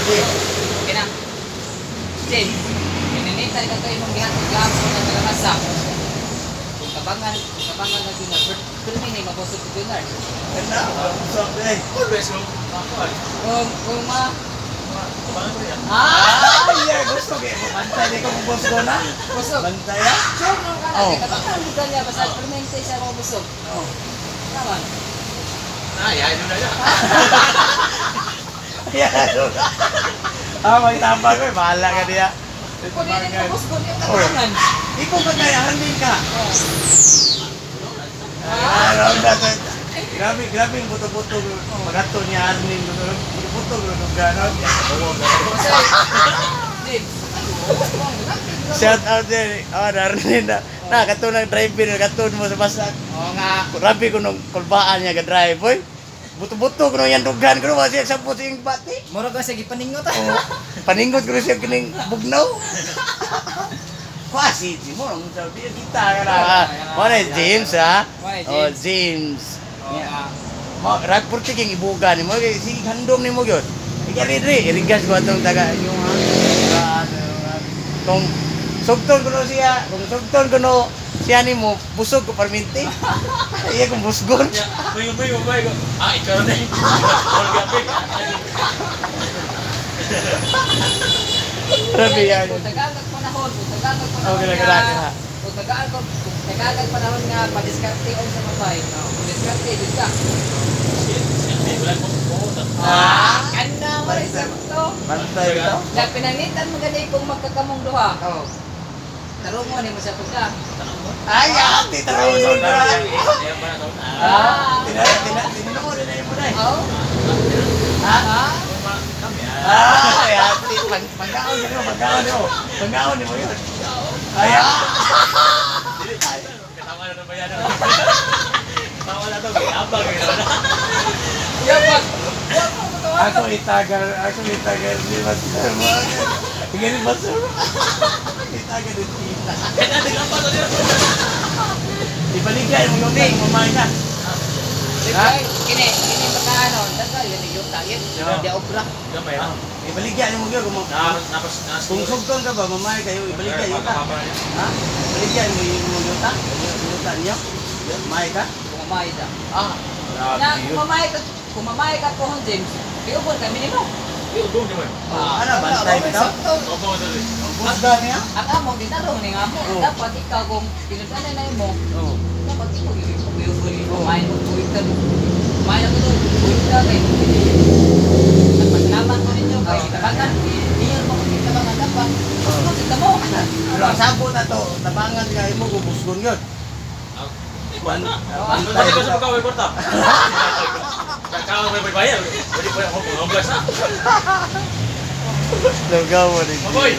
Sige. Okay na. James, pinanitan ka to imong gihatod gahapon nga tagamasa. Kung tabangan na Junior, pero may na mabusog si Junior. Ganda. Busog eh. Always mo. Kung ma... Tabangan ko yan. Ah! Ah, yeah, gusto kay bantay di ko mong ko na. Busog! Bantay ah. Sure nung ka na, Oh. kaya tabangan mo niya, basta permente siya mabusog. Oh. Tama. Ah, yan yun na yan. Yeah. Ah, may tambang ko, eh. Bahala ka diya. Kung hindi mo busog, yung tabangan. Ikaw ba kaya handin ka? Oh. Ah, wrong na. Grabe, grabe yung buto-buto. Pagato niya Arnin. Buto-buto. Ganon. Kasi, James, Shout out din. Oh, Arnin na. Na, kato ng driver, kato mo sa basak. Oo nga. Grabe ko nung kulbaan niya ga-drive, boy. Buto-buto ko nung yan dugan ko nung siya sa puting bati. Mura ka sige paningot. Oh, paningot ko siya kining bugnaw. Quasi, si mo nung sabi kita ka na. Mo na James ha. Mo na, Oh, James. James. Oo nga. Mo ragpur king ibuga nimo kay sige handom nimo gyud. Ikari diri irigas ko atong taga inyo ha. Kung sugton ko no siya, kung sugton ko no siya nimo busog ko perminti. Iya kung busgon. May may may. Ah, ikaw na. All gabi. Grabe yan. Kung Tagalog panahon, kung Tagalog panahon Okay, nga, grabe ha. kung Tagalog panahon nga, padiskarte on sa mapay. Kung diskarte, jud ka. Wala mo. Ah, kanda mo rin sa to. Bantay ito. Na pinangitan mo gani kung magkakamong duha. Oh. Tarungo ni mo siya pagka. Ay, ate, tarungon na. Ah. Tina, tina, tinuod na mo na. Oh. Ha? Ah. Ah, ay, ate, pangkaon nimo, pangkaon nimo. Pangkaon nimo yun. Ay, ah. Katawa na ba yan? Katawa na to, abang. Yapag. Ako itagal ni Master mo. Tingnan ni Master mo. Itagal ni tita. Ibaligay mo yung ting, mamay na. Ha? Kini, kini makaanon, daga yun yung yuta, yun. Di obra. Gamay ha. Ibaligay mo yun. Kung sugton ka ba, mamay kayo, ibaligay yun ka. Ha? Ibaligay mo yung yuta? Yung yuta niyo? Mamay ka? Kumamay ta. Ah. Na kumamay ka pohon James. Piubon kami nimo. Ah, ano, bantay bitaw? Busga niya? Ang amo ginarong ni amo. Oo. Dapat ikaw kung tinudanan na imo, Oo. dapat ikaw yung piubon ni Oo. kumain mo buwit ka. Kumain ako doon, buwit ka kay nagpasalamat ko ninyo kay tabangan. Iyon mo kung tabangan dapat. Gusto kita mo. Pero ang sabot na to, tabangan ka mo, gubusgon yun. Bantay ko sa pagkaway kwarta. Kakaw may bayar. Pwede pa ako pang na. Lugaw mo rin. Maboy.